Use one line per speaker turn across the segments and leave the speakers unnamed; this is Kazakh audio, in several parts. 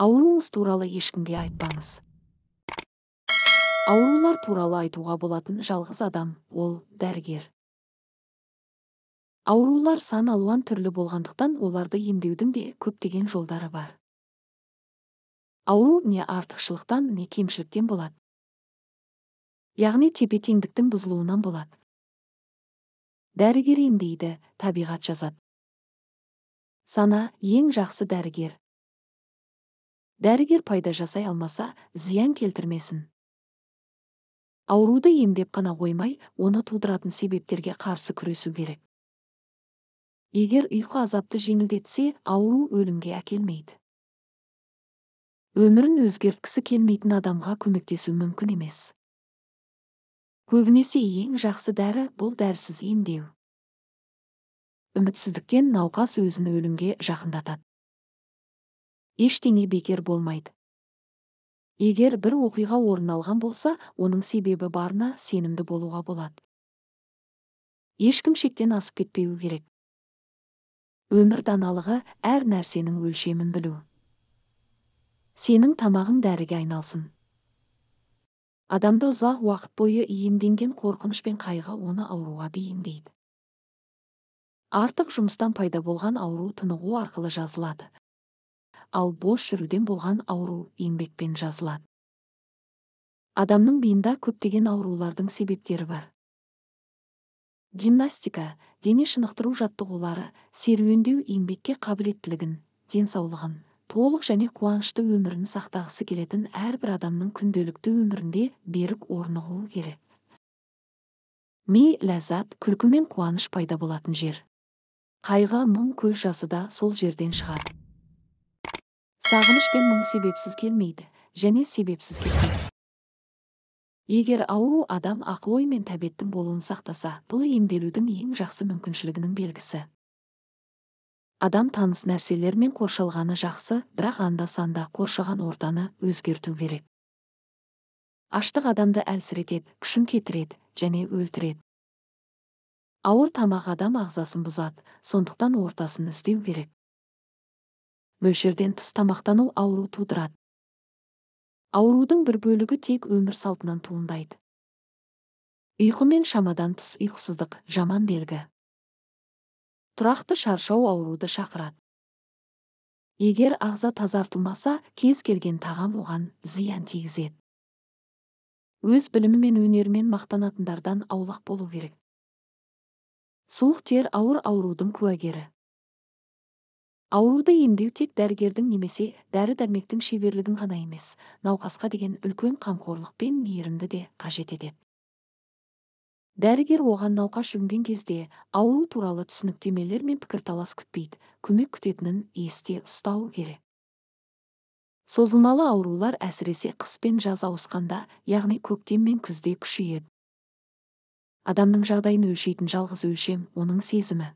Ауруыңыз туралы ешкімге айтпаңыз. Аурулар туралы айтуға болатын жалғыз адам – ол дәрігер. Аурулар сан алуан түрлі болғандықтан, оларды емдеудің де көптеген жолдары бар. Ауру не артықшылықтан, не кемшіліктен болады, яғни тепе-теңдіктің бұзылуынан болады. Дәрігер емдейді, табиғат жазады. Сана – ең жақсы дәрігер. Дәрігер пайда жасай алмаса, зиян келтірмесін. Ауруды емдеп қана қоймай, оны тудыратын себептерге қарсы күресу керек. Егер ұйқы азапты жеңілдетсе, ауру өлімге әкелмейді. Өмірін өзгерткісі келмейтін адамға көмектесу мүмкін емес. Көбінесе ең жақсы дәрі – бұл дәрісіз емдеу. Үмітсіздіктен науқас өзін өлімге жақындатады. Ештеңе бекер болмайды. Егер бір оқиға орын алған болса, оның себебі барына сенімді болуға болады. Ешкім шектен асып кетпеуі керек. Өмір даналығы – әр нәрсенің өлшемін білу. Сенің тамағың дәріге айналсын. Адамды ұзақ уақыт бойы иемденген қорқыныш пен қайғы оны ауруға бейімдейді. Артық жұмыстан пайда болған ауру тынығу арқылы жазылады, ал бос жүруден болған ауру еңбекпен жазылады. Адамның миында көптеген аурулардың себептері бар. Гимнастика, дене шынықтыру жаттығулары, серуендеу еңбекке қабілеттілігін, денсаулығын, толық және қуанышты өмірін сақтағысы келетін әрбір адамның күнделікті өмірінде берік орнығуы керек. Ми – ләззат, күлкі мен қуаныш пайда болатын жер. Қайғы, мұң, көз жасы да сол жерден шығады. Сағыныш пен мұң себепсіз келмейді және себепсіз кетпейді. Егер ауру адам ақыл-ой мен тәбеттің болуын сақтаса, бұл емделудің ең жақсы мүмкіншілігінің белгісі. Адам таныс нәрселермен қоршалғаны жақсы, бірақ анда-санда қоршаған ортаны өзгерту керек. Аштық адамды әлсіретеді, күшін кетіреді және өлтіреді. Ауыр тамақ адам ағзасын бұзады, сондықтан ортасын іздеу керек. Мөлшерден тыс тамақтану ауру тудырады. Аурудың бір бөлігі тек өмір салтынан туындайды. Ұйқы мен шамадан тыс ұйқысыздық – жаман белгі. Тұрақты шаршау ауруды шақырады. Егер ағза тазартылмаса, кез келген тағам оған зиян тигізеді. Өз білімі мен өнерімен мақтанатындардан аулақ болу керек. Суық тер – ауыр аурудың куәгері. Ауруды емдеу тек дәрігердің немесе дәрі-дәрмектің шеберлігін ғана емес, науқасқа деген үлкен қамқорлық пен мейірімді де қажет етеді. Дәрігер оған науқас жүгінген кезде ауру туралы түсініктемелер мен пікірталас күтпейді, көмек күтетінін есте ұстауы керек. Созылмалы аурулар әсіресе қыс пен жаз ауысқанда, яғни көктем мен күзде күшейеді. Адамның жағдайын өлшейтін жалғыз өлшем – оның сезімі.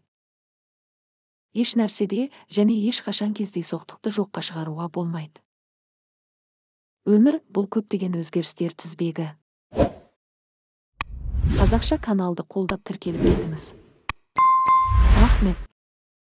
Еш нәрседе және ешқашан кездейсоқтықты жоққа шығаруға болмайды. Өмір – бұл көптеген өзгерістер тізбегі. Қазақша каналды қолдап, тіркеліп кетіңіз. Рахмет.